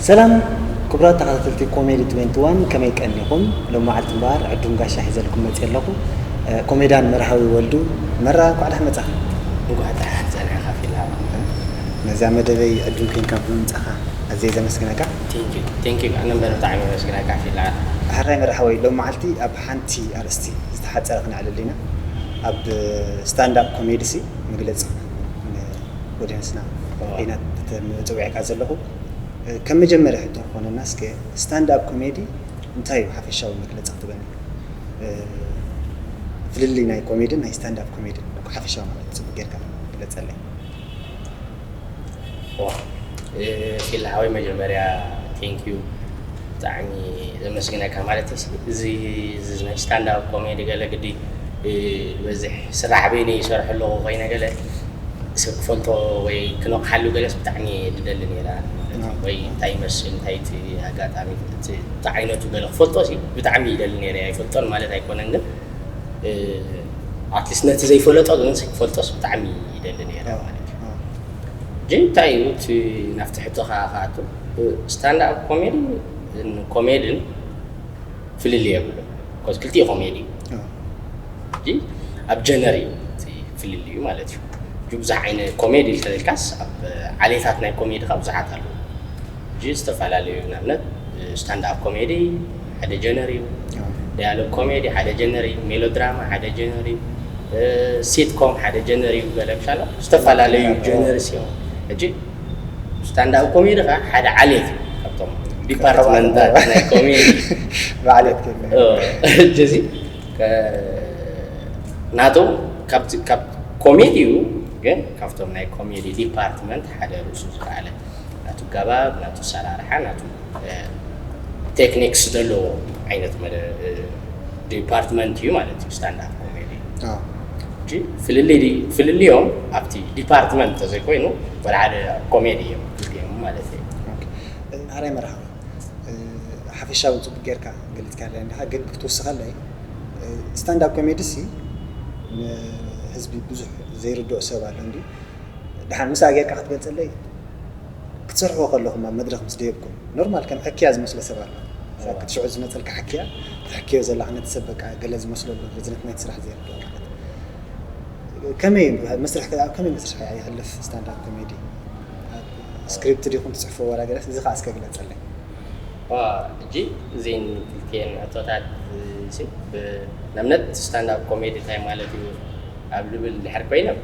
ሰላም ክቡራት ተኸታተልቲ ኮሜዲ ትዌንቲ ዋን፣ ከመይ ቀኒኹም? ሎም መዓልቲ እምበኣር ዕዱም ጋሻ ሒዘልኩም መፅእ ኣለኹ። ኮሜዳን መርሃዊ ወልዱ። መራ፣ እንኳዕ ደሓን መፃኻ። እንኳዕ ደሓን ፀናሕካ ፊላ። ነዛ መደበይ ዕዱም ኮይንካ ብምምፃኻ ኣዝየ ዘመስግነካ። ቴንኪዩ ኣነ እምበር ብጣዕሚ የመስግነካ ፊላ። ሕራይ መርሃወይ፣ ሎም መዓልቲ ኣብ ሓንቲ ኣርእስቲ ዝተሓፀረ ክነዕልል ኢና። ኣብ ስታንድ ኣፕ ኮሜዲ ሲ መግለፂ ወደንስና ኢና ተመፀዊዕካ ዘለኹ። ከም መጀመርያ ሕቶ ክኾነና እስከ ስታንድ ኣፕ ኮሜዲ እንታይ እዩ ሓፈሻዊ መግለፂ ክትበኒ? ፍልልይ ናይ ኮሜድን ናይ ስታንድ ኣፕ ኮሜድን ሓፈሻዊ ማለት ፅቡቅ ጌርካ ግለፀለይ። ፊላ ሓወይ መጀመርያ ቴንኪዩ ብጣዕሚ ዘመስግነካ ማለት እዚ ናይ ስታንድ ኣፕ ኮሜዲ ገለ ግዲ ዝበዝሕ ስራሕ በይነ ይሰርሑ ኣለኹ ኮይነ ገለ ሰብ ክፈልጦ ወይ ክነቕሓሉ ገለስ ብጣዕሚ ድደሊ ነይራ ማለት እዩ። ወይ እንታይ ይመስል እንታይ እቲ ኣጋጣሚ እቲ ዓይነቱ ገለ ክፈልጦ ሲ ብጣዕሚ ይደሊ ነይረ ኣይፈልጦን ማለት ኣይኮነን ግን ኣትሊስት ነቲ ዘይፈለጦ ግን ክፈልጦስ ብጣዕሚ ይደሊ ነይረ ማለት እዩ። ግን እንታይ እዩ እቲ ናብቲ ሕቶኻ ክኣቱ ስታንድ ኣፕ ኮሜዲ ኮሜድን ፍልልይ የብሉ ኮዝ ክልቲኡ ኮሜዲ እዩ። ኣብ ጀነር እዩ እቲ ፍልልዩ ማለት እዩ። ብዙሕ ዓይነት ኮሜዲ ኢልካ ኢልካስ ኣብ ዓሌታት ናይ ኮሜዲ ካብ ብዙሓት ኣለዉ። ዝተፈላለዩ ንኣብነት ስታንድ ኣፕ ኮሜዲ ሓደ ጀነር እዩ። ዳያሎግ ኮሜዲ ሓደ ጀነር እዩ። ሜሎድራማ ሓደ ጀነር እዩ። ሲትኮም ሓደ ጀነር እዩ። ገለ ምሻሎ ዝተፈላለዩ ጀነርስ እዮም። ሕጂ ስታንድ ኣፕ ኮሜዲ ከዓ ሓደ ዓሌት እዩ ካብቶም ዲፓርትመንታት ናይ ኮሜዲ ብዓሌት ሕጂ እዚ ናቶም ካብ ኮሜዲ እዩ ግን ካብቶም ናይ ኮሜዲ ዲፓርትመንት ሓደ ርእሱ ዝከኣለ ናቱ ኣገባብ ናቱ ኣሰራርሓ ናቱ ቴክኒክስ ዘለዎ ዓይነት ዲፓርትመንት እዩ ማለት እዩ ስታንድ ኣፕ ኮሜዲ። ፍልልዮም ኣብቲ ዲፓርትመንት ተዘይኮይኑ ወደ ሓደ ኮሜዲ እዮም ክልቲኦም ማለት እዩ። ኣራይ መርሃዊ ሓፈሻዊ ፅቡቅ ጌርካ ገሊፅካ ኣለይ እንዲኻ ግን ክትወስኸለይ ስታንድ ኣፕ ኮሜዲ ሲ ንህዝቢ ብዙሕ ዘይርድኦ ሰብ ኣሎ እንዲ ድሓን ምስኣ ጌርካ ክትገልፀለይ ክትሰርሕዎ ከለኹም ኣብ መድረኽ ምስ ደየብኩም ኖርማል ከም ሕክያ ዝመስሎ ሰብ ኣሎ ክትሽዑ ዝመፀልካ ሕክያ ትሕክዮ ዘለካ ነቲ ሰብ በቃ ገለ ዝመስለሉ ርዝነት ናይቲ ስራሕ ዘይርድኦ ማለት ከመይ መስርሕ ኣብ ከመይ መስርሕ ይሕልፍ ስታንድ ኣፕ ኮሜዲ ስክሪፕት ዲኹም ትፅሕፎ ዋላ ገለስ እዚ ከዓ እስከ ግለፀለይ እጂ እዚን ክልቲኤን ሕቶታት ንኣብነት ስታንድ ኣፕ ኮሜዲ እንታይ ማለት እዩ ኣብ ልብል ድሕር ኮይኖም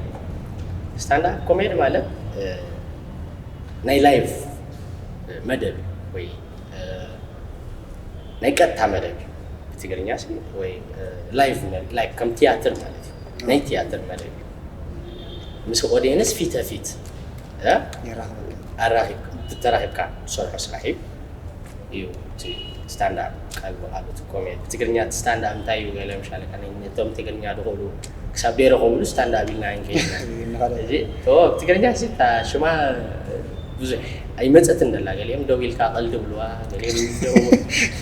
ስታንድ ኣፕ ኮሜዲ ማለት ናይ ላይቭ መደብ ወይ ናይ ቀጥታ መደብ እዩ ብትግርኛ ወይ ላይቭ መደብ ከም ቲያትር ማለት እዩ ናይ ቲያትር መደብ እዩ ምስ ኦዲየንስ ፊተ ፊት ተራኺብካ ትሰርሖ ስራሕ እዩ እዩ ስታንዳርድ ቃል ብቃል እቲ ኮሜዲ ብትግርኛ እቲ ስታንዳርድ እንታይ እዩ ገለ ምሻለ ነቶም ትግርኛ ዝኽእሉ ክሳብ ደይረኸብሉ ስታንዳርድ ኢልና ንከይድና እዚ ብትግርኛ ሲ ሽማ ብዙሕ ኣይመፀትን ደላ ገሊኦም ደው ኢልካ ቀልዲ ብልዋ ገሊኦም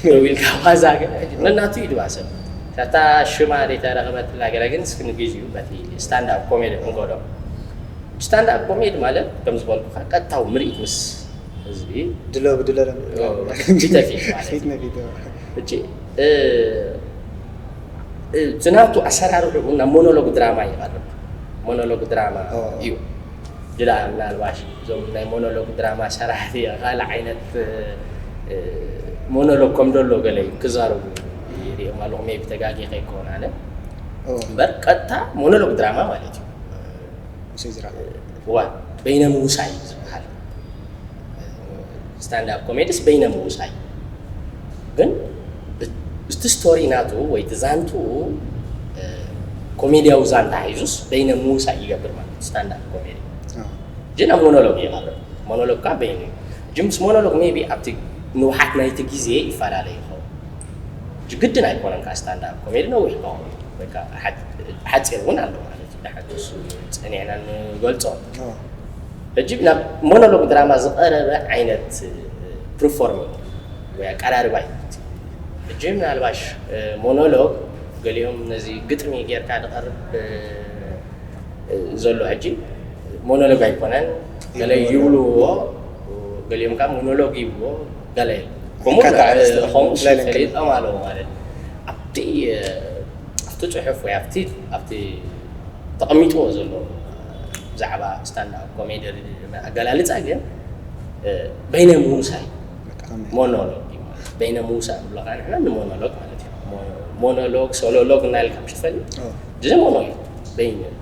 ደው ኢልካ ዋዛ ነናቱ እዩ ድባ ሰብ እታ ሽማ ዘይተረኸበትላ ገለ ግን እስኪ ንግዜኡ በቲ ስታንዳርድ ኮሜዲ ክንገዶ ስታንዳርድ ኮሜዲ ማለት ከም ዝበልኩኻ ቀጥታዊ ምርኢት ምስ ህዝቢ ድሎ ብድሎ ፊት ነፊት ማለት እዩ። ሕጂ እቲ ናቱ ኣሰራርሕኡ ናብ ሞኖሎግ ድራማ ይቐርብ። ሞኖሎግ ድራማ እዩ። ድላ ምናልባሽ እዞም ናይ ሞኖሎግ ድራማ ሰራሕቲ ካልእ ዓይነት ሞኖሎግ ከም ደሎ ገለ ክዛረቡ ሪኦም ኣለኹ። ሜቢ ተጋጊ ከይከውን ኣነ እምበር ቀጥታ ሞኖሎግ ድራማ ማለት እዩ። ምስይ ዝረኣ እዋ በይነ ምውሳይ ዝበሃል ስታንዳፕ ኮሜዲስ በይነ ምውሳይ ግን እቲ ስቶሪ ናቱ ወይ እቲ ዛንትኡ ኮሜድያዊ ዛንታ ሒዙስ በይነ ምውሳይ ይገብር ማለት ስታንዳፕ ኮሜዲ ግን ኣብ ሞኖሎግ ይቐርብ ሞኖሎግ ካ በይኑ እዩ ምስ ሞኖሎግ ሜቢ ኣብቲ ንውሓት ናይቲ ግዜ ይፈላለ ይኸውን ግድን ኣይኮነን ካ ስታንዳፕ ኮሜዲ ነዊሕ ይኸውን ሓፂር እውን ኣሎ ማለት እዩ ዳሓን ንሱ ፀኒዕና ንገልፆ ሕጂ ናብ ሞኖሎግ ድራማ ዝቐረበ ዓይነት ፕሪፎርሚንግ ወይ ኣቀራርባ እዩ ሕጂ ምናልባሽ ሞኖሎግ ገሊኦም ነዚ ግጥሚ ጌርካ ዝቐርብ ዘሎ ሕጂ ሞኖሎግ ኣይኮነን ገለ ይብልዎ ገሊኦም ከዓ ሞኖሎግ ይብዎ። ገለ ከምኡ ኣካታዕል ከምኡ ለለንክን። ፈሊጦም ኣለዉ ማለት ኣብቲ ኣብቲ ፅሑፍ ወይ ኣብቲ ኣብቲ ተቐሚጥዎ ዘሎ ብዛዕባ ስታንዳፕ ኮሜዲ ኣገላልፃ ግን በይነ ምውሳይ ሞኖሎግ እዩ ማለት በይነ ምውሳእ ንብሎ ከዓ ንሕና ንሞኖሎግ ማለት እዩ። ሞኖሎግ ሶሎሎግ እናልካ ምሽ ትፈልጥ እዚ ሞኖ እዩ።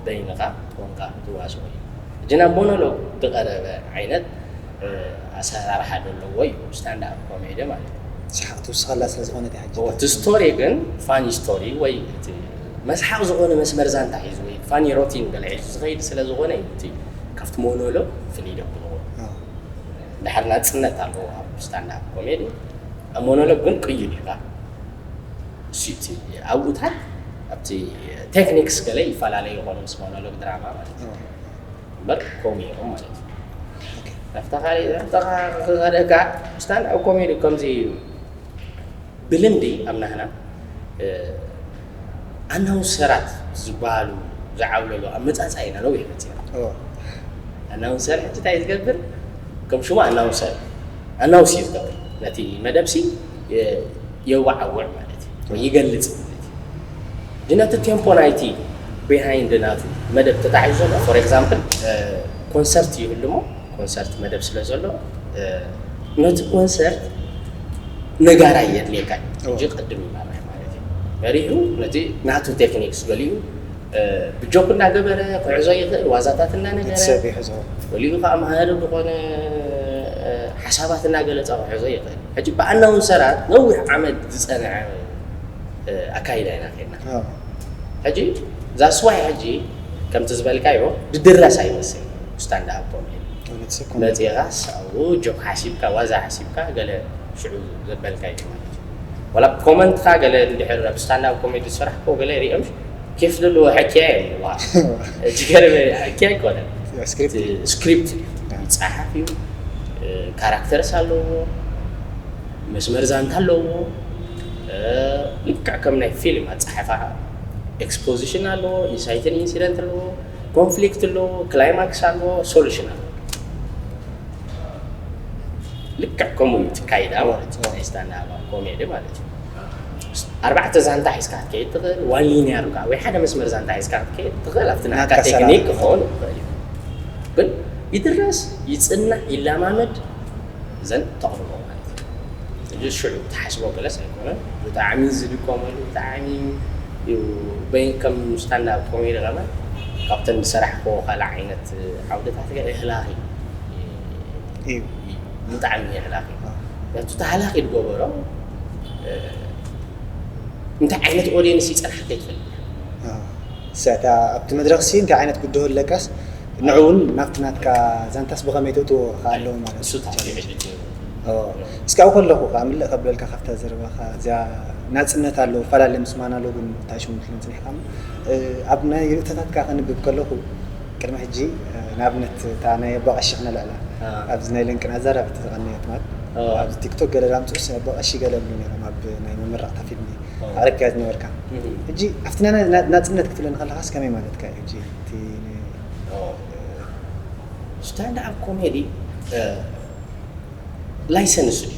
በይንኻ ኮንካ ትዋስኦ እዩ። እጂ ናብ ሞኖሎግ ዝቐረበ ዓይነት ኣሰራርሓ ዘለዎ እዩ ስታንዳፕ ኮሜዲ ማለት እዩ። ሰሓቕ ትውስኸላ ስለ ዝኾነት እያ ሕጂ። እቲ ስቶሪ ግን ፋኒ ስቶሪ ወይ እቲ መስሓቕ ዝኾነ መስመር ዛንታ ሒዙ ወይ ፋኒ ሮቲን ገለ ሒዙ ዝኸይድ ስለ ዝኾነ እዩ እቲ ካብቲ ሞኖሎግ ፍልይ ደብልዎ። ኣዎ። ድሓር ናፅነት ኣለዎ ኣብ ስታንዳፕ ኮሜዲ። ኣብ ሞኖሎግ ግን ቅይድ እዩ። እሱ እቲ ኣብኡታት ኣብቲ ቴክኒክስ ገለ ይፈላለዩ ይኾኑ ምስ ሞኖሎግ ድራማ ማለት እዩ። ኣዎ። እምበር ከምኡ እዮም ማለት እዩ። ኦኬ። ናብታ ካሊእ ናብታ ከደካ ስታንዳፕ ኮሜዲ ከምዚ እዩ። ብልምዲ ኣብ ናህና ኣናውንሰራት ዝበሃሉ ዝዓብለሉ ኣመፃፃ ኢና ነዊሕ መፅና። ኣዎ። ኣናውንሰር ሕጂ እንታይ ዝገብር? ከም ሽሙ ኣናውንሰር ኣናውስ እዩ ዝገብር። ነቲ መደብሲ የዋዓውዕ ማለት እዩ ወይ ይገልፅ ማለት እዩ። ግን ነቲ ቴምፖ ናይቲ ቢሃይንድ ናቱ መደብ ተታሒዙ ዘሎ ፎር ኤግዛምፕል ኮንሰርት ይህልሞ ኮንሰርት መደብ ስለ ዘሎ ነቲ ኮንሰርት ነጋራይ የድልየካ እዩ። ሕጂ ቅድም ይመርሕ ማለት እዩ። መሪሑ ነቲ ናቱ ቴክኒክስ ገሊኡ ብጆክ እናገበረ ክሕዞ ይኽእል፣ ዋዛታት እናነገረ ሰብ ይሕዞ። ገሊኡ ከዓ መሃሪ ዝኾነ ሓሳባት እናገለፀ ክሕዞ ይኽእል። ሕጂ ብኣናውንሰራት ነዊሕ ዓመት ዝፀንዐ ኣካይዳ ኢና ከድና። ሕጂ ዛስዋይ ሕጂ ከምቲ ዝበልካዮ ድድረስ ኣይመስል ስታንዳፕ ኮሜዲ መፅኻስ ኣብኡ ጆክ ሓሲብካ ዋዛ ሓሲብካ ገለ ሽዑ ዘበልካዮ ማለት እዩ። ዋላ ኮመንትካ ገለ እንድሕር ኣብ ስታንዳፕ ኮሜዲ ዝሰራሕኮ ገለ ሪኦም ኬፍ ዘለዎ ሕክያ እዮም ሕጂ ገለ ሕክያ ኣይኮነን። ስክሪፕት ይፀሓፍ እዩ። ካራክተርስ ኣለዎ፣ መስመር ዛንታ ኣለዎ። ልክዕ ከም ናይ ፊልም ኣፀሓፋ ኤክስፖዚሽን ኣለዎ፣ ኢንሳይትን ኢንሲደንት ኣለዎ፣ ኮንፍሊክት ኣለዎ፣ ክላይማክስ ኣለዎ፣ ሶሉሽን ኣለዎ። ልክዕ ከምኡ እዩ ትካይዳ ማለት እዩ ናይ ስታንዳፕ ኮሜዲ ማለት እዩ። ኣርባዕተ ዛንታ ሒዝካ ክትከይድ ትኽእል ዋን ሊኒያር ወይ ሓደ መስመር ዛንታ ሒዝካ ክትከይድ ትኽእል ኣብቲ ናካ ቴክኒክ ክኸውን ይኽእል እዩ። ግን ይድረስ ይፅናዕ ይለማመድ ዘን ተቕርቦ ማለት እዩ። እዚ ሽዑ ትሓስቦ ገለስ ኣይኮነን። ብጣዕሚ ዝድከመሉ ብጣዕሚ እዩ። በይን ከም ስታንዳፕ ኮሜዲ ከመ ካብተን ዝሰራሕክዎ ካልእ ዓይነት ዓውድታት ገለ ህላኺ እዩ። ብጣዕሚ የሕላኺ። ነቲ ተሃላኺ ዝገበሮ እንታይ ዓይነት ኦዲየንስ ይፀንሓካ ይትፈልጥ። ሰታ ኣብቲ መድረኽ ሲ እንታይ ዓይነት ብድሆ ኣለካስ ንዕውን ናብቲ ናትካ ዛንታስ ብኸመይ ተእትዎ ከ ኣለዎ ማለት እሱ እዩ። ታፊ ሕጂ እስካብ ከለኹ ከዓ ምልእ ከብለልካ ካብታ ዘረባኻ እዚኣ ናፅነት ኣለዎ ፈላለ ምስ ማናሎግን ታሽሙ ትልን ፅኒሕካ ኣብ ናይ ርእተታትካ ከንብብ ከለኹ ቅድሚ ሕጂ ንኣብነት እታ ናይ ኣቦ ቀሺ ክነልዕላ ኣብዚ ናይ ለንቅን ኣዛራቢቲ ዝቐነየት ማለት ኣብዚ ቲክቶክ ገለ ዳምፅኡስ ኣቦ ቀሺ ገለ ብሉ ነይሮም ኣብ ናይ መመረቕታ ፊልም ኣቕረብካያ ዝነበርካ ሕጂ ኣብቲ ናይ ናፅነት ክትብለኒ ከለኻስ ከመይ ማለትካ እዩ ሕጂ እቲ ስታንድ ኣፕ ኮሜዲ ላይሰንስ እዩ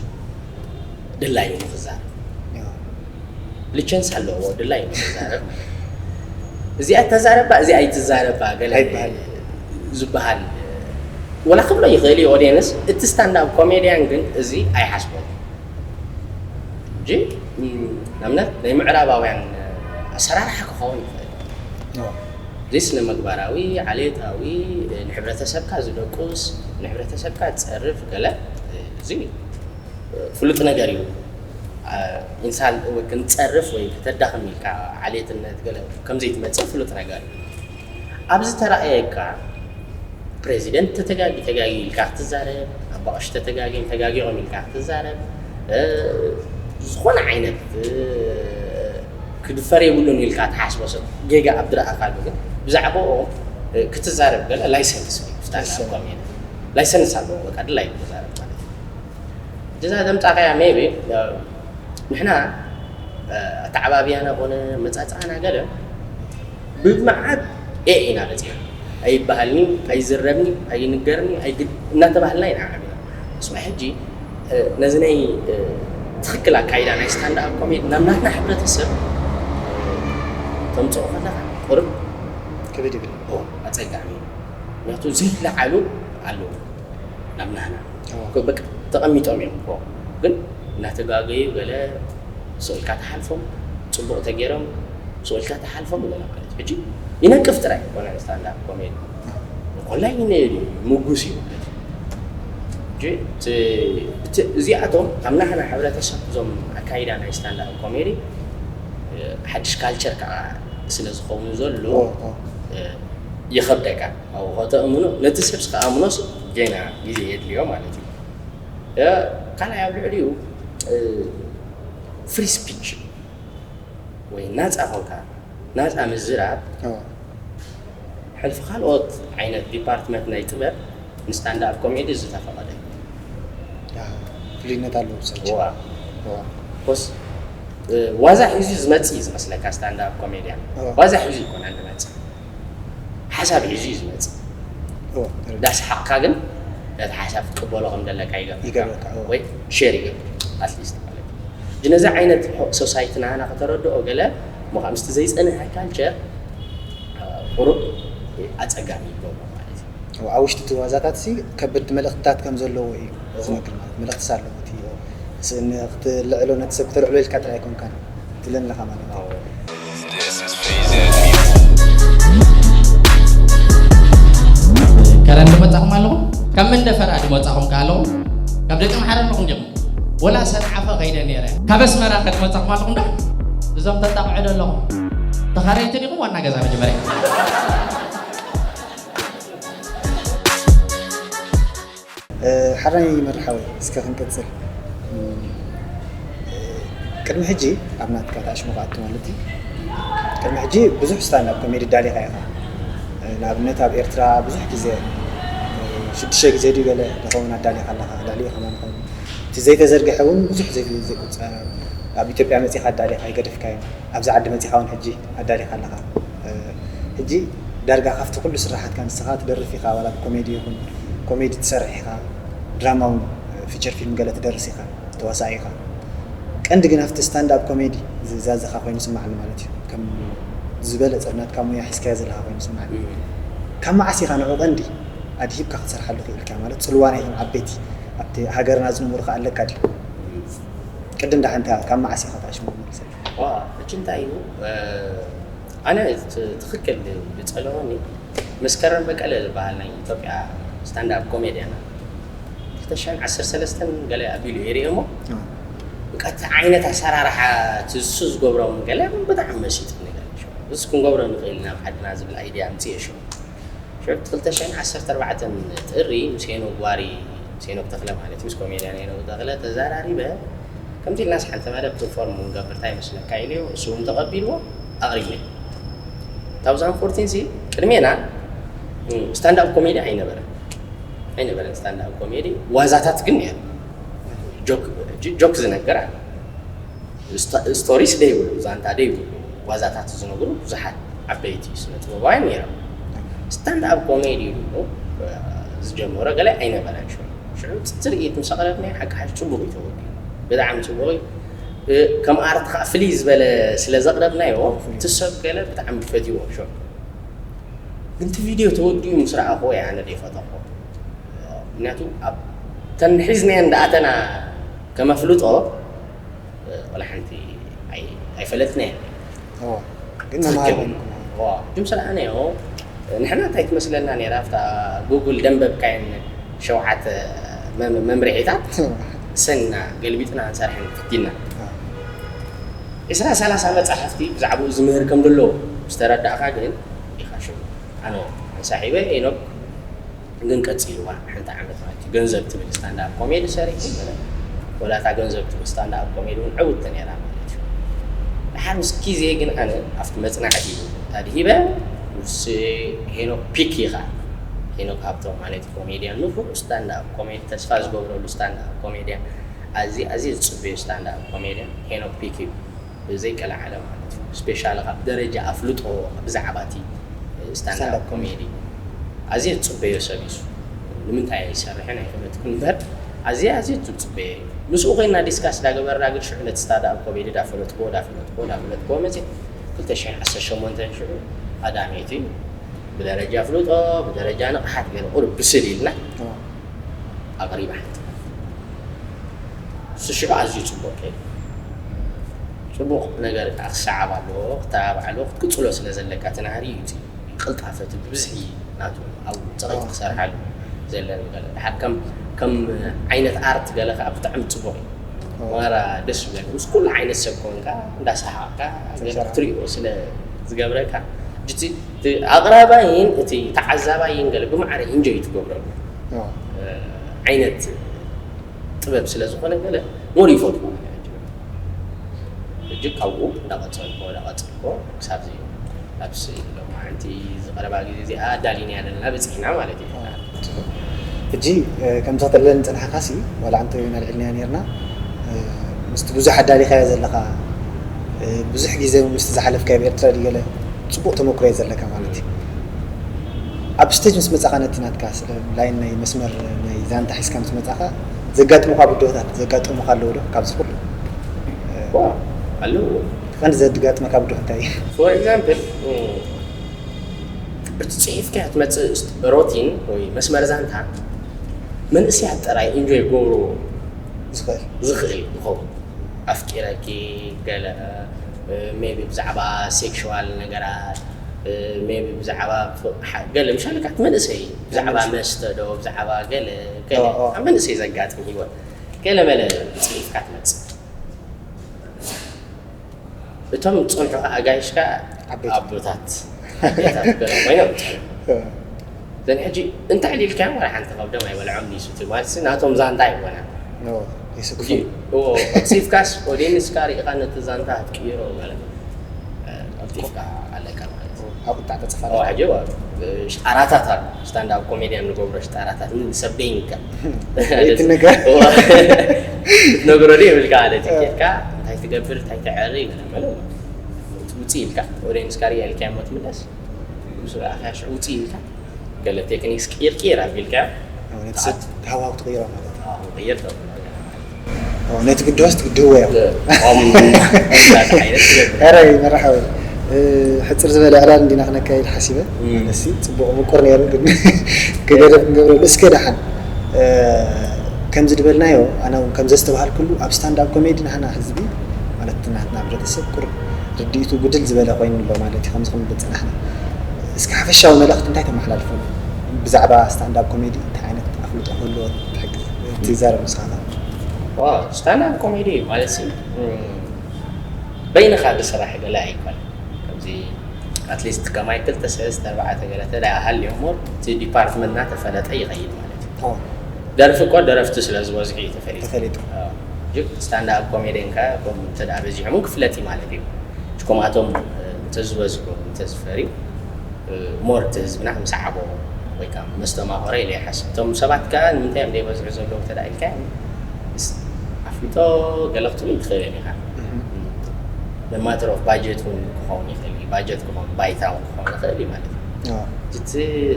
ድላዩ ንክዛረብ ሊቸንስ ኣለዎ ድላዩ ንክዛረብ እዚኣ ተዛረባ እዚኣ ኣይትዛረባ ገለ ዝበሃል ወላ ክብሎ ይኽእል እዩ ኦዲየንስ እቲ ስታንድ ኣፕ ኮሜድያን ግን እዚ ኣይሓስቦን እንጂ ንኣብነት ናይ ምዕራባውያን ኣሰራርሓ ክኸውን ይኽእል እዚ ስነ ምግባራዊ ዓሌታዊ ንሕብረተሰብካ ዝደቁስ ንሕብረተሰብካ ዝፀርፍ ገለ እዚ ፍሉጥ ነገር እዩ ኢንሳን ክንፀርፍ ወይ ከተዳኽም ኢልካ ዓሌትነት ገለ ከምዘይትመፅእ ፍሉጥ ነገር እዩ ኣብዚ ተረኣየካ ፕሬዚደንት ተተጋጊ ተጋጊ ኢልካ ክትዛረብ ኣባ ቀሺ ተተጋጊ ተጋጊ ኢልካ ክትዛረብ ዝኾነ ዓይነት ክድፈር የብሉን ኢልካ ትሓስቦ ሰብ ጌጋ ኣብ ዝረኣኻሉ ግን ብዛዕባኦም ክትዛረብ ገለ ላይሰንስ ስታንዳፕ ኮሜዲ ላይሰንስ ኣለዎ በቃ ድላይ ክትዛረብ ማለት እዩ እዛ ዘምፃኻያ ሜቢ ንሕና ኣተዓባብያና ኮነ መፃፅኣና ገለ ብመዓት ኤ ኢና በፂና ኣይበሃልኒ ኣይዝረብኒ ኣይንገርኒ እናተባህልና ኢና ዓቢና እስማ ሕጂ ነዚ ናይ ትኽክል ኣካይዳ ናይ ስታንዳኣፕ ኮሜዲ ናብ ናትና ሕብረተሰብ ተምፅኦ ከለካ ቁርብ ከበድ ይብል። ኣፀጋሚ እዩ። ምክንያቱ ዘይለዓሉ ኣለዉ ናብ ናህና በቃ ተቐሚጦም እዮም እኮ። ግን እናተጋገዩ ገለ ስቕ ኢልካ ተሓልፎም፣ ፅቡቕ ተገይሮም ስቕ ኢልካ ተሓልፎም ገለ ማለት እዩ። ሕጂ ይነቅፍ ጥራይ ኮነ ስታንዳፕ ኮሜዲ ኮላይ ይነየዱ ምጉስ እዩ ማለት እዩ። እዚኣቶም ኣብ ናህና ሕብረተሰብ እዞም ኣካይዳ ናይ ስታንዳፕ ኮሜዲ ሓድሽ ካልቸር ከዓ ስለ ዝኸውን ዘሎ ይኸብደካ። ኣብኡ ከተእምኖ ነቲ ሰብስ ከኣምኖስ ጌና ግዜ የድልዮ ማለት እዩ። ካልኣይ ኣብ ልዕሊኡ ፍሪ ስፒች ወይ ናፃ ኮንካ ናፃ ምዝራብ ሕልፊ ካልኦት ዓይነት ዲፓርትመንት ናይ ጥበብ ንስታንዳፕ ኮሜዲ ዝተፈቐደ ፍልይነት ኣለዎ ብሰንኪ ዋ ኮስ ዋዛ ሒዙ ዝመፅእ እዩ ዝመስለካ ስታንዳፕ ኮሜድያን ዋዛ ሒዙ ይኮነ ዝመፅእ ሓሳብ ሒዙ እዩ ዝመፅእ ዳስሓቕካ ግን ነቲ ሓሳብ ክትቅበሎ ከም ዘለካ ይገብረካ ወይ ሼር ይገብር ኣትሊስት ማለት እዩ ነዚ ዓይነት ሶሳይቲ ናና ከተረድኦ ገለ ምኻ ምስቲ ዘይፀንሐ ካልቸር ቁሩብ ኣፀጋሚ ይገብሮ ማለት እዩ ኣብ ውሽጢ እቲ ዋዛታት ሲ ከበድቲ መልእክትታት ከም ዘለዎ እዩ ዝነግር ማለት መልእክትስ ኣለዎ እቲ ክትልዕሎ ነቲ ሰብ ክተልዕሎ ኢልካ ጥራይ ኣይኮንካን ትብለኒ ኣለኻ ማለት እዩ ከረን ድመጻኹም ኣለኹም ካብ መንደፈራ ድመጻኹም ከ ኣለኹም ካብ ደቂ ምሓረ ኣለኹም ዲኹም ወላ ሰንዓፈ ከይደ ነይረ ካብ ኣስመራ ከድመጻኹም ኣለኹም ዶ እዞም ተጣቕዑ ዘለኹም ተኻረይቲ ዲኹም ዋና ገዛ መጀመርያ ሓራይ መርሓዊ እስከ ክንቅፅል ቅድሚ ሕጂ ኣብ ናትካ ተኣሽሙ ክኣቱ ማለት እዩ ቅድሚ ሕጂ ብዙሕ ስታንዳፕ ኮሜዲ ዳሊኻ ኢኻ ንኣብነት ኣብ ኤርትራ ብዙሕ ግዜ ሽዱሽተ ግዜ ድዩ ገለ ዝኸውን ኣዳሊኻ ኣለኻ ልዕሊ ከማን ኸውን እቲ ዘይተዘርግሐ እውን ብዙሕ ዘይቁፀር ኣብ ኢትዮጵያ መፂኻ ኣዳሊኻ ይገደፍካዮም ኣብዚ ዓዲ መፂኻ እውን ሕጂ ኣዳሊኻ ኣለኻ ሕጂ ዳርጋ ካብቲ ኩሉ ስራሓትካ ንስኻ ትደርፍ ኢኻ ዋላ ኮሜዲ ይኹን ኮሜዲ ትሰርሕ ኢኻ ድራማ እውን ፊቸር ፊልም ገለ ትደርስ ኢኻ ተዋሳኢ ኢኻ ቀንዲ ግን ኣብቲ ስታንድ ኣፕ ኮሜዲ ዝዛዘኻ ኮይኑ ስማዓኒ ማለት እዩ ከም ዝበለፀ ናትካ ሙያ ሒዝካዮ ዘለኻ ኮይኑ ስማዓኒ ካብ መዓስ ኢኻ ንዑ ቀንዲ ኣድሂብካ ክትሰርሓሉ ክኢልካ ማለት ፅልዋ ናይቶም ዓበይቲ ኣብቲ ሃገርና ዝንብሩ ከ ኣለካ ድዩ ቅድም ዳሓንታ ካብ መዓስ ኢኻ ተኣሽሙ መልሰ ሕጂ እንታይ እዩ ኣነ ትኽክል ዝፀለወኒ መስከረም በቀለ ዝበሃል ናይ ኢትዮጵያ ስታንዳፕ ኮሜድያን ክልተ ሽሕን ዓሰርተ ሰለስተን ገለ ኣቢሉ እየ ሪኦ እሞ በቃ እቲ ዓይነት ኣሰራርሓ እቲ እሱ ዝገብሮም ገለ ብጣዕሚ መሲጥኒ ገለ እዚ ክንገብሮ ንኽእል ናብ ዓድና ዝብል ኣይድያ ኣምፅኤ ሽዑ ሽዑ ክልተ ሽሕን ዓሰርተ ኣርባዕተን ጥሪ ምስ ሄኖክ ዋሪ ምስ ሄኖክ ተኽለ ማለት ምስ ኮሜድያን ሄኖክ ተኽለ ተዘራሪበ ከምዚ ኢልናስ ሓንቲ መደብ ፕርፎርም ክንገብር እንታይ ይመስለካ ኢለዮ እሱ እውን ተቐቢልዎ ኣቕሪብኒ two thousand fourteen ሲ ቅድሜና ስታንድ ኣፕ ኮሜዲ ኣይነበረን ኣይነበረን ስታንድ ኣፕ ኮሜዲ ዋዛታት ግን ነይሩ ጆክ ዝነገር ኣለ ስቶሪስ ደይብሉ ዛንታ ደይብሉ ዋዛታት ዝነግሩ ብዙሓት ዓበይቲ ስነ ጥበባውያን ነይሮም ስታንድ ኣፕ ኮሜዲ ኢሉ ዝጀመሮ ገለ ኣይነበረን ሽዑ ትርኢት ምስ ኣቕረብና ሓቂ ሓሽ ፅቡቕ እዩ ተወዲኡ ብጣዕሚ ፅቡቕ እዩ ከም ኣርት ከዓ ፍልይ ዝበለ ስለ ዘቕረብናዮ እቲ ሰብ ገለ ብጣዕሚ ፈትዎ ሽዑ ግን እቲ ቪድዮ ተወዲኡ ምስ ረኣኽዎ እየ ኣነ ደይፈተኽዎ ምክንያቱ ኣብ ተን ሒዝናየን እንዳኣተና ከመፍልጦ ወላ ሓንቲ ኣይፈለጥናየን ግን መምሃር ኮይንኩም ድም ስለ ኣነዮ ንሕና እንታይ ትመስለና ነራ ኣብታ ጉግል ደንበብካየን ሸውዓተ መምርሒታት ሰና ገልቢጥና ንሰርሐን ፍቲና ዕስራ ሰላሳ መፃሕፍቲ ብዛዕባኡ ዝምህር ከም ደሎ ዝተረዳእካ ግን ኢኻ ሽዑ ኣነ ኣንሳሒበ ኖክ ግን ቀፂልዋ ሓንቲ ዓመት ማለት እዩ ገንዘብ ትብል ስታንዳፕ ኮሜዲ ሰሪሑ ወላታ ገንዘብ ትብል ስታንዳፕ ኮሜዲ እውን ዕውቲ ነራ ማለት እዩ ድሓር ምስ ግዜ ግን ኣነ ኣብቲ መፅናዕቲ ኣድሂበ ምስ ሄኖክ ፒክ ኢኻ ሄኖክ ሃብቶም ማለት ኮሜድያን ንፉዕ ስታንዳፕ ኮሜዲ ተስፋ ዝገብረሉ ስታንዳፕ ኮሜድያን ኣዚ ኣዚ ዝፅበዩ ስታንዳፕ ኮሜድያን ሄኖክ ፒክ እዩ ዘይቀላዓለ ማለት እዩ ስፔሻል ካብ ደረጃ ኣፍልጦ ብዛዕባ እቲ ስታንዳፕ ኮሜዲ ኣዝየ ዝፅበዮ ሰብ እዩ ንምንታይ ኣይሰርሕን ኣይፈለጥኩን እምበር ኣዝየ ኣዝየ ዝጽበየ እዩ። ምስኡ ኮይና ዲስካስ እንዳገበርና ግን ሽዑ ነቲ ስታንዳፕ ኮሜዲ እንዳፈለጥክዎ እንዳፈለጥክዎ እንዳፈለጥክዎ መፅእ። ክልተ ሽሕን ዓሰርተ ሸሞንተን ሽዑ ኣዳሜት እዩ። ብደረጃ ፍልጦ፣ ብደረጃ ንቕሓት ገለ ቁሩብ ብስል ኢልና ኣቕሪባ ሓንቲ። እሱ ሽዑ ኣዝዩ ጽቡቕ ከይዱ። ጽቡቕ ነገር ከዓ ክሰዓብ ኣለዎ፣ ክተባባዕ ኣለዎ፣ ክትቅጽሎ ስለ ዘለካ እቲ ናህሪ እዩ እቲ ቅልጣፈ እቲ ብብዝሒ ናቱ ኣብ ጸቕጢ ክሰርሓሉ ዘለን ገለ። ድሓር ከም ከም ዓይነት ኣርት ገለ ከዓ ብጣዕሚ ጽቡቕ እዩ። ማራ ደስ ይብለኒ። ምስ ኩሉ ዓይነት ሰብ ኮንካ እንዳሰሓቕካ ገለ ክትሪኦ ስለ ዝገብረካ፣ እቲ ኣቕራባይን እቲ ተዓዛባይን ገለ ብማዕረ ኢንጆይ ትገብረሉ ዓይነት ጥበብ ስለ ዝኾነ ገለ ሞር ይፈትዎ። ሕጂ ካብኡ እንዳቐጸልኮ እንዳቐጸልኮ ክሳብ ዚ ኣብዚ ሎማዓንቲ ዝቐረባ ግዜ እዚኣ ኣዳሊና ዘለና በጺሕና ማለት እዩ። ሕጂ ከምዚ ክትብለኒ ዝጸናሕካሲ ዋላ ኣንተ ወይና ኣልዒልናዮ ኔርና ምስቲ ብዙሕ ኣዳሊኻዮ ዘለኻ ብዙሕ ግዜ ምስቲ ዝሓለፍካዮ ኣብ ኤርትራ ድዩ ገለ ጽቡቕ ተመክሮ እዩ ዘለካ ማለት እዩ። ኣብ ስቴጅ ምስ መጻኻ ነቲ ናትካ ስለ ላይን ናይ መስመር ናይ ዛንታ ሒዝካ ምስ መጻኻ ዘጋጥሙኻ ብድሆታት ዘጋጠሙኻ ኣለዉ ዶ ካብዚ ኩሉ? ኣለዎ። ቀንዲ ዘጋጥመካ ብድሆ እንታይ እዩ? ፎር ኤግዛምፕል እቲ ጽሒፍካዮ ትመጽእ ሮቲን ወይ መስመር ዛንታ መንእሰያት ጥራይ ኢንጆይ ክገብርዎ ዝኽእል ዝኽእል ይኸውን። ኣፍቂረኪ ገለ ሜቢ ብዛዕባ ሴክሽዋል ነገራት ሜቢ ብዛዕባ ገለ ምሻልካት መንእሰይ ብዛዕባ መስተ ዶ ብዛዕባ ገለ ገለ ኣብ መንእሰይ ዘጋጥም ህይወት ገለ መለ ጽሒፍካ ትመጽእ። እቶም ዝጸንሑ ኣጋይሽ ከኣ ኣቦታት ኣዴታት ገለ ኮይኖም ይጸንሑ። ዘን ሕጂ እንታይ ኢልካዮም ዋላ ሓንቲ ከብዶም ኣይበልዖም ንሱ እቲ ማለት ናቶም ዛንታ ኣይኮነን። ጽሒፍካስ ኦዲየንስካ ሪኢኻ ነቲ ዛንታ ክትቅይሮ ማለት ቀልጢፍካ ኣለካ ማለት እዩ። ኣብ ቁጣዕ ተፅፋ ሕጂ ሽጣራታት ኣሎ። ስታንዳፕ ኮሜድያን ንገብሮ ሽጣራታት ምን ሰብ ደይንካ ነገር ክትነግሮ ዶ ይብልካ ማለት እዩ። ኬድካ እንታይ ትገብር እንታይ ትዕሪ ገለ መለ ውፅእ ኢልካ ኦዲየንስካ ሪኣ ኢልካዮ ትምለስ። ምስ ረኣኻዮ ሽዑ ውፅእ ኢልካ ገለ ቴክኒክስ ቅይር ቅይር ኣቢልካዮ ነቲ ሰብ ሃዋው ትቕይሮ ማለት እዩ። ቅይር ተብሎ ነቲ ግድሆስ ትግድህዎ እዮም። ኧረ መራሓዊ ሕፅር ዝበለ ዕላል እንዲና ክነካይድ ሓሲበ መለሲ ፅቡቕ ምቁር ነይሩ ግን ክገደብ ክንገብረሉ እስከ ደሓን ከምዚ ዝበልናዮ ኣነ እውን ከም ዘስተባሃልኩሉ ኣብ ስታንዳፕ ኮሜዲ ናህና ህዝቢ ማለት ናትና ሕብረተሰብ ቁር ርድኢቱ ጉድል ዝበለ ኮይኑ ኣሎ ማለት እዩ። ከምዚ ክንብል ዝፀናሕና እስኪ ሓፈሻዊ መልእኽቲ እንታይ ተመሓላልፈሉ ብዛዕባ ስታንዳፕ ኮሜዲ እንታይ ዓይነት ኣፍልጦ ክህልዎ ትሕግዝ ትዛረብ ንስኻ? ስታንዳፕ ኮሜዲ ማለት ሲ በይንኻ ዝስራሕ ገለ ኣይኮነ ከምዚ ኣትሊስት ከማይ ክልተ ሰለስተ ኣርባዕተ ገለ ተዳ ሃልዮ እሞ እቲ ዲፓርትመንትና ተፈለጠ ይኸይድ ማለት እዩ። ደርፊ እኮ ደረፍቲ ስለ ዝበዝሑ እዩ ተፈሊጡ። ተፈሊጡ። ስታንዳፕ ኮሜዲን ከ ከምኡ እንተ ደኣ በዚሖም እውን ክፍለጥ እዩ ማለት እዩ። ሽኮማቶም እንተዝበዝሑ እንተዝፈርዩ ሞር እቲ ህዝብና ክምሰዓቦ ወይ ከዓ መስተማኸሮ ኢለ ይሓስብ። እቶም ሰባት ከዓ ንምንታይ እዮም ዘይበዝሑ ዘለዉ እንተ ደኣ ኢልካ ኣፍልጦ ገለ ክትብል ትኽእል ኢኻ። ማተር ኦፍ ባጀት እውን ክኸውን ይኽእል እዩ። ባጀት ክኸውን ባይታ እውን ክኸውን ይኽእል እዩ ማለት እዩ። እቲ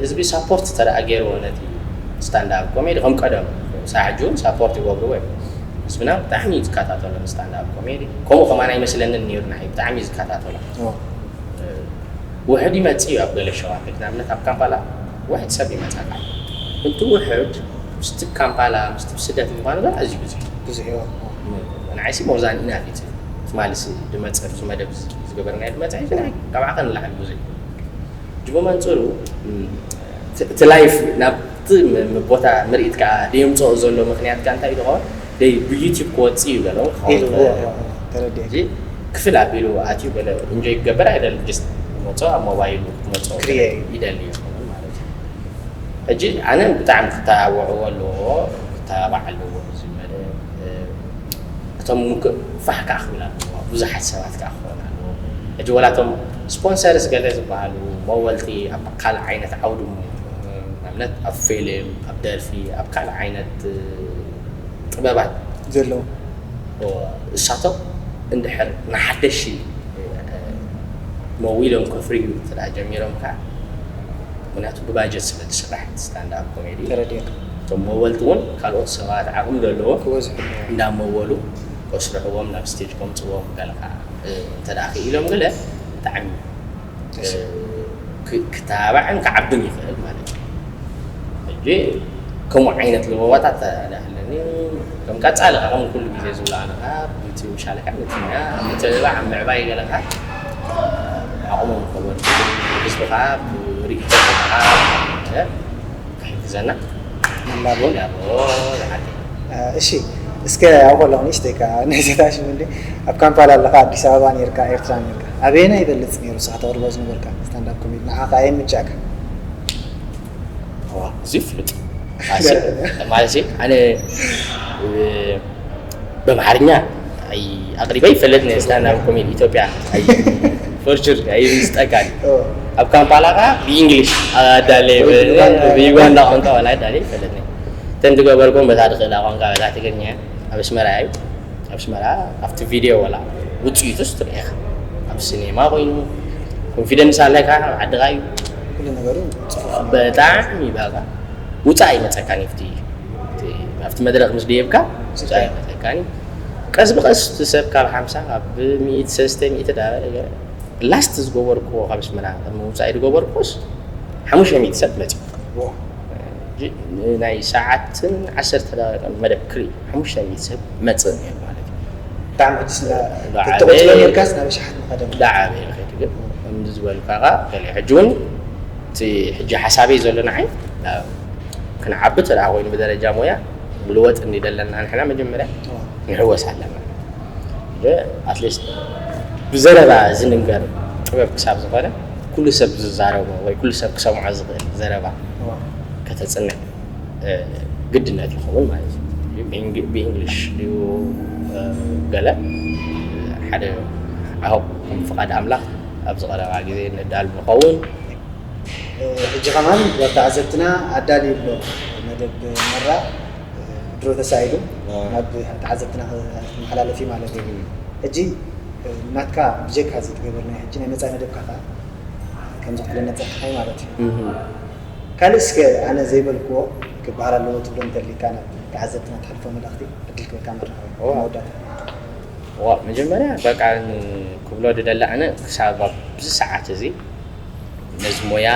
ህዝቢ ሳፖርት እንተ ደኣ ገይርዎ ነቲ ስታንዳፕ ኮሜዲ ከም ቀደም ሳሕጂ እውን ሳፖርት ይገብርዎ እዮም። ህዝብና ብጣዕሚ እዩ ዝከታተሎ ስታንዳፕ ኮሜዲ። ከምኡ ከማን ኣይመስለንን ነይሩ ንዓይ ብጣዕሚ እዩ ዝከታተሎ። ውሕድ ይመጽእ እዩ ኣብ ገለ ሸዋት ንኣብነት ኣብ ካምፓላ ውሕድ ሰብ ይመጻካ። እቲ ውሕድ ምስቲ ካምፓላ ምስቲ ብስደት ምዃኑ ግን ኣዝዩ ብዙሕ ብዙሕ እዩ። ንዓይሲ ሞርዛን ኢናፍ እዩ ትማልሲ ድመጸ ኣብዚ መደብ ዝገበርናዮ ድመጸ እዩ ንዓይ ካብ ዓቐን ንላዕሊ ብዙሕ እዩ። ብመንጽሩ እቲ ላይፍ ናብቲ ቦታ ምርኢት ከዓ ደየምፅኦ ዘሎ ምክንያት ከዓ እንታይ ዝኸውን ደይ ብዩቲብ ክወፅእ እዩ ገለ ክኸውን ክፍል ኣቢሉ ኣትዩ ገለ እንጆይ ክገብር ኣይደል ስ መፅኦ ኣብ ሞባይሉ ክመፅኦ ይደሊ ይኸውን ማለት እዩ። ሕጂ ኣነ ብጣዕሚ ክተባብዕዎ ኣለዎ ክተባባዕ ኣለዎ እዚ መደብ እቶም ፋሕ ከዓ ክብል ኣለዎ ብዙሓት ሰባት ከዓ ክኾን ኣለዎ። ሕጂ ወላ እቶም ስፖንሰርስ ገለ ዝበሃሉ መወልቲ ኣብ ካልእ ዓይነት ዓውዲ ንኣብነት ኣብ ፊልም ኣብ ደርፊ ኣብ ካልእ ዓይነት ጥበባት ዘለዉ እሳቶም እንድሕር ንሓደሽቲ መዊሎም ከፍርዩ እንተ ጀሚሮም ከዓ ምክንያቱ ብባጀት ስለ ዝስራሕ ስታንዳፕ ኮሜዲ ተረዲእካ እቶም መወልቲ እውን ካልኦት ሰባት ዓቕሚ ዘለዎም ክበዝሑ ኣለዎም። እንዳመወሉ ከስርሕዎም ናብ ስቴጅ ከምፅዎም ገለ ከዓ እንተ ደኣ ክኢሎም ገለ ብጣዕሚ ክተባባዕን ክዓብን ይኽእል ማለት እዩ። ሕጂ ከምኡ ዓይነት ልበዋታት ኣለኒ። ከም ቀፃሊ ከዓ ከም ኩሉ ግዜ ዝብሎ ኣነ ከዓ ብቲ ምሻለ ከዓ ነቲ ሞያ ኣብ ምትብባዕ ኣብ ምዕባይ ገለ ከዓ ዓቕሞም ከበርክቱ ህዝቢ ከዓ ብርእይቶ ከዓ ክሕግዘና መላቦ ላቦ ዝሓት እሺ እስከ ኣብኡ ከለኹ ንእሽተይ ከ ናይ ዘታሽ ምንዲ ኣብ ካምፓላ ኣለካ ኣዲስ ኣበባ ነርካ ኤርትራ ነርካ ኣበየና ይበልፅ ነሩ ንስኻ ተቕርቦ ዝነበርካ ስታንዳፕ ኮሜዲ ንዓኻ ኣየምጫእካ እዚ ፍሉጥ ማለት ኣነ ብኣምሓርኛ ኣቅሪበ ይፈለጥ ነ ስታንዳፕ ኮሜዲ ኢትዮጵያ ፎርቹር ኣይምስጠካል ኣብ ካምፓላ ከዓ ብእንግሊሽ ኣዳለ ብዩጋንዳ ቋንቋ ዋላ ኣዳለ ይፈለጥ ነ እተን ዝገበርኩም በታ ዝኽእላ ቋንቋ በታ ትግርኛ ኣብ ኣስመራ እዩ ኣብ ኣስመራ ኣብቲ ቪድዮ ወላ ውፅኢቱስ ትርእኻ ኣብ ሲኔማ ኮይኑ ኮንፊደንስ ኣለካ ኣብ ዓድኻ እዩ ኩሉ ነገሩ ጽፉፍ ብጣዕሚ በቃ ውፃእ ይመፀካን እዩ ኣብቲ ኣብቲ መድረክ ምስ ደየብካ ውፃእ ይመፀካን እዩ ቀስ ብቀስ እቲ ሰብ ካብ ሓምሳ ካብ ሚእቲ ሰለስተ ሚእቲ ዳበለ ላስት ዝገበርክዎ ካብ ኣስመራ ቅድሚ ውፃእ ዝገበርክዎስ ሓሙሽተ ሚእቲ ሰብ መፅእ ናይ ሰዓትን ዓሰርተ ደቂቃን መደብ ክርኢ ሓሙሽተ ሚእቲ ሰብ መፅእ ነይሩ ማለት እዩ ብጣዕሚ ሕጂ ስለ ተተቆፅሎ ነርካስ ናብ ኣሽሓት ምኸደ ዳዓበ ይኸድ ግን ከምዚ ዝበልካ ኸዓ ገለ ሕጂ እውን እቲ ሕጂ ሓሳበይ ዘሎ ንዓይ ናብ ክንዓቢ ተደኣ ኮይኑ ብደረጃ ሞያ ብልወጥ እንዲ ዘለና ንሕና መጀመርያ ንሕወስ ኣለና ኣትሊስት ብዘረባ ዝንገር ጥበብ ክሳብ ዝኾነ ኩሉ ሰብ ዝዛረቦ ወይ ኩሉ ሰብ ክሰምዖ ዝኽእል ዘረባ ከተፅንዕ ግድነት ይኸውን ማለት እዩ ብእንግሊሽ ድዩ ገለ ሓደ ኣሁ ከም ፍቓድ ኣምላኽ ኣብዚ ቀረባ ግዜ ንዳል ንኸውን ሕጂ ከማን ናብ ተዓዘብትና ኣዳልዩ ኣሎ መደብ መራ ድሮ ተሳኢሉ ናብ ተዓዘብትና ክመሓላለፍ እዩ ማለት እዩ ሕጂ ናትካ ብጀካ እዚ ትገበርናዮ ሕጂ ናይ መፃኢ መደብካ ከዓ ከምዚ ክትብለና ፀኒሕካ ማለት እዩ ካልእ እስከ ኣነ ዘይበልክዎ ክበሃል ኣለዎ ትብሎ እንተሊካ ናብ ተዓዘብትና ተሕልፎ መልእኽቲ ዕድል ክበካ መራኸቢ መወዳእታ ዋ መጀመርያ በቃ ክብሎ ድደሊ ኣነ ክሳብ ኣብዚ ሰዓት እዚ ነዚ ሞያ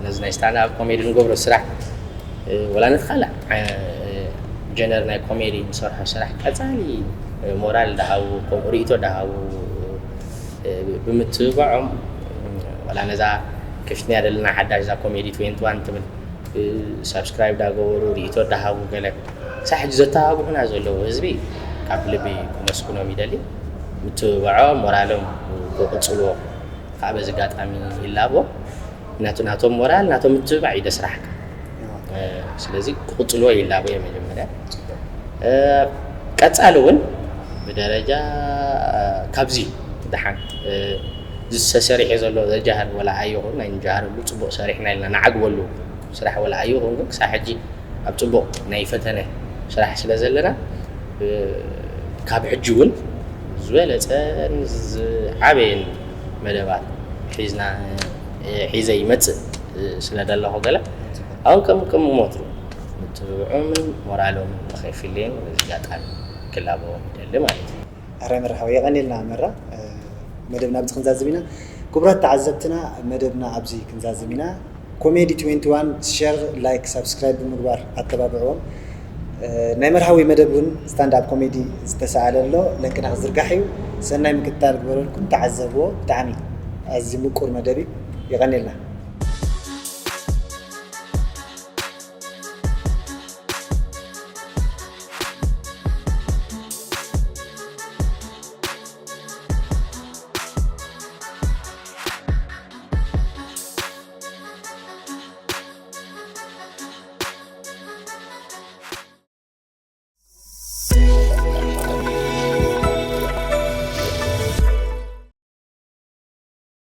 ነዚ ናይ ስታንድ ኣፕ ኮሜዲ ንገብሮ ስራሕ ወላ ነቲ ካልእ ጀነር ናይ ኮሜዲ ንሰርሖ ስራሕ ቀፃሊ ሞራል ዳሃቡ ከምኡ ርእቶ ዳሃቡ ብምትብባዖም ዋላ ነዛ ከፊትና ዘለና ሓዳሽ እዛ ኮሜዲ ትዌንቲ ዋን ትብል ሳብስክራይብ ዳገበሩ ርእቶ ዳሃቡ ገለ ክሳብ ሕጂ ዘተባብዑና ዘለዉ ህዝቢ ካብ ልቢ ክመስግኖም ይደሊ ምትብባዖም ሞራሎም ክቕፅልዎ ከዓ በዚ ኣጋጣሚ ይላቦ ናቱ ናቶም ሞራል ናቶም ምትብባዕ እዩ ደስራሕካ ስለዚ ክቕፅልዎ ይላቦ እየ መጀመርያ ቀፃሊ እውን ብደረጃ ካብዚ ደሓን ዝተሰሪሐ ዘሎ ዘጃህር ወላ ኣይኹን ናይ ንጃሃረሉ ፅቡቅ ሰሪሕና ኢልና ንዓግበሉ ስራሕ ወላ ኣይኹን ግን ክሳብ ሕጂ ኣብ ፅቡቅ ናይ ፈተነ ስራሕ ስለ ዘለና ካብ ሕጂ እውን ዝበለፀን ዝዓበየን መደባት ሒዝና ሒዘ ይመፅእ ስለ ዘለኹ ገለ ኣሁን ከም ከም ሞትሩ ምትብብዖምን ሞራሎምን ንኸይፍለየን በዚ ኣጋጣሚ ክላበዎም ይደሊ ማለት እዩ። ኣራይ መርሓባ የቐኒልና መራ መደብና ኣብዚ ክንዛዝም ኢና። ክቡራት ተዓዘብትና መደብና ኣብዚ ክንዛዝም ኢና። ኮሜዲ ትዌንቲ ዋን ሸር፣ ላይክ፣ ሳብስክራይብ ብምግባር ኣተባብዕዎም። ናይ መርሃዊ መደብ እውን ስታንድ ኣፕ ኮሜዲ ዝተሰኣለ ኣሎ ለንቅና ክዝርጋሕ እዩ። ሰናይ ምክትታል ግበረልኩም ተዓዘብዎ። ብጣዕሚ ኣዝዩ ምቁር መደብ እዩ። የቐኒልና።